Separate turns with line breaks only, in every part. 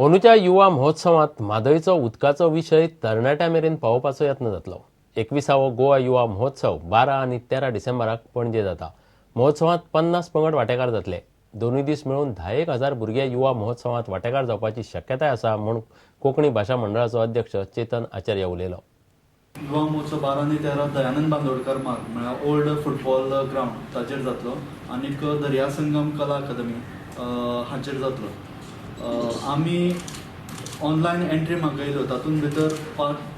अंदूच्या युवा महोत्सवांत म्हादयचो उदकाचो विशय तरणाट्यां मेरेन पावोवपाचो यत्न जातलो. 21वो गोवा युवा महोत्सव 12 आनी 13 डिसेंबराक पणजे जाता. महोत्सवांत 50 पंगड वांटेकार जातले. दोनूय दीस मेळून 10,000 भुरगे युवा महोत्सवांत वांटेकार जावपाची शक्यताय आसा म्हूण कोंकणी भाशा मंडळाचो अध्यक्ष चेतन आचार्य उलयलो.
युवा महोत्सव 12 आनी 13 दयानंद बांदोडकर मार्ग म्हळ्यार ओल्ड फुटबॉल ग्रावंड ताचेर जातलो आनीक दर्या संगम कला अकादमी हाचेर जातलो. आमी ऑनलायन एंट्री मागयल्यो, तातूंत भितर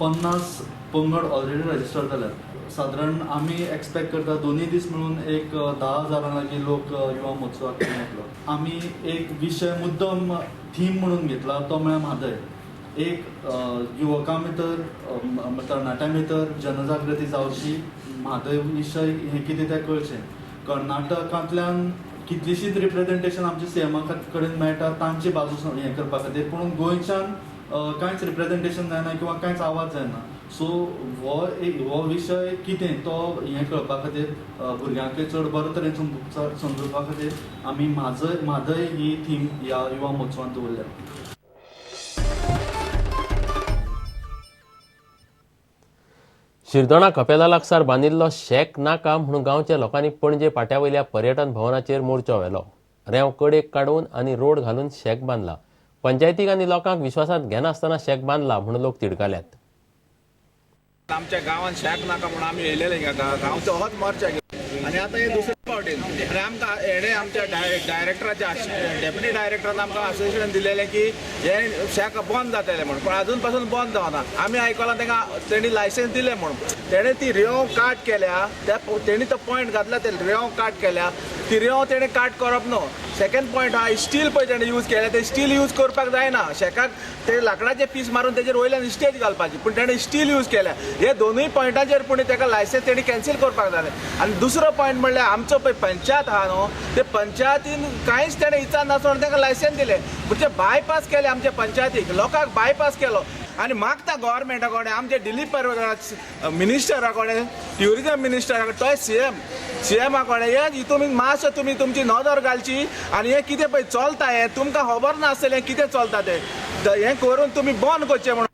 50 पंगड ऑलरेडी रजिस्टर जाल्यात. सादारण आमी एक्सपेक्ट करता दोनूय दीस मेळून एक 10,000 लागीं लोक युवा महोत्सवाक येतलो. आमी एक विशय मुद्दम थीम म्हणून घेतला तो म्हळ्यार म्हादय. एक युवकां भितर, तरणाट्यां भितर जनजागृती जावची, म्हादय विशय हें कितें तें कळचें. कर्नाटकांतल्यान कितलीशीच रिप्रेजेंटेशन आमच्या सीएमा कडेन मेळटा तांची बाजू हें करपा खातीर, पूण गोंयच्यान कांयच रिप्रेजेंटेशन जायना किंवा कांयच आवाज जायना. सो हो विशय कितें तो हें कळपा खातीर, भुरग्यांकय चड बरे तरेन समजुपा खातीर आमी म्हादय ही थीम ह्या युवा महोत्सवांत दवरल्या.
शिरदोणा कपेला लागसार बांदिल्लो शॅक नाका म्हूण गांवच्या लोकांनी पणजे पाट्या वयल्या पर्यटन भवनाचेर मोर्चो व्हेलो. रेंव कडेक काडून आनी रोड घालून शॅक बांदला. पंचायतीक आनी लोकांक विश्वासांत घेनासतना शॅक बांदला म्हूण लोक तिडकाल्यात.
आमच्या गांवांत शॅक नाका म्हणून आमी येयलेले गांवचो होच मोर्चा आनी आतां हे दुसरे फावटीन आनी आमकां हेणे आमच्या डायरेक्टराच्या डेप्युटी डायरेक्टरान आमकां असोसिएशन दिलेलें की हे शॅक बंद जातलें म्हणून, पूण अजून पासून बंद जावना. आमी आयकलां तांकां तेणी लायसन्स दिलें म्हणून, तेणें ती रेंव काट केल्या, तेणी तो पॉयंट घातला, ते रेंव काट केल्या, ती रेंव तेणें काट करप न्हू. सेकंड पॉयंट आहा, स्टील पळय तेणें यूज केल्या, ते स्टील यूज करपाक जायना. शॅकाक ते लांकडाचे पीस मारून तेजेर वयल्यान स्टेज घालपाची, पूण तेणें स्टील यूज केल्या. हे दोनूय पॉयंटाचेर पूण तेका लायसन्स तेणी कॅन्सील करपाक जालें. आनी दुसरो पॉयंट म्हणल्यार आमचो पळय पंचायत आहा न्हू, ते पंचायतीन कांयच तेणें इचार नासतना तेका लायसन्स दिलें, म्हणजे बायपास केलें आमच्या पंचायतीक, लोकांक बायपास केलो. आनी मागता गव्हर्मेंटा कडेन, आमचे दिलीप मिनिस्टरा कडेन, ट्युरिजम मिनिस्टरा कडेन, तोय सीएमा कडेन, हे तुमी मातशें तुमी तुमची नदर घालची आनी हें कितें पळय चलता हें तुमकां खबर नासतलें कितें चलता तें, हें करून तुमी बंद करचें म्हणून.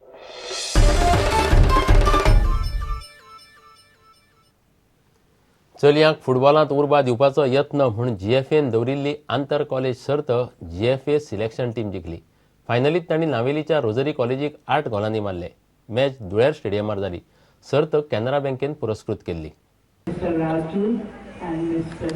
चलयांक फुटबॉलांत उर्बा दिवपाचो यत्न म्हूण जीएफएन दवरिल्ली आंतर कॉलेज सर्त जीएफए सिलेक्शन टीम जिखली. फायनलीत तांणी नावेलीच्या रोजरी कॉलेजीक 8 गोलांनी मारले. मॅच धुळेर स्टेडियमार जाली. सर्त कॅनरा बँकेन पुरस्कृत केल्ली.
Mr. Raju and Mr.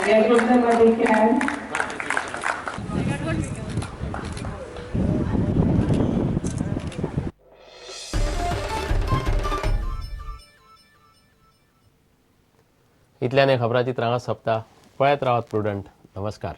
Yeah, give them a big hand.
इतल्यान खबरांची त्रांगा सोंपता. पळयत रावात प्रुडंट. नमस्कार.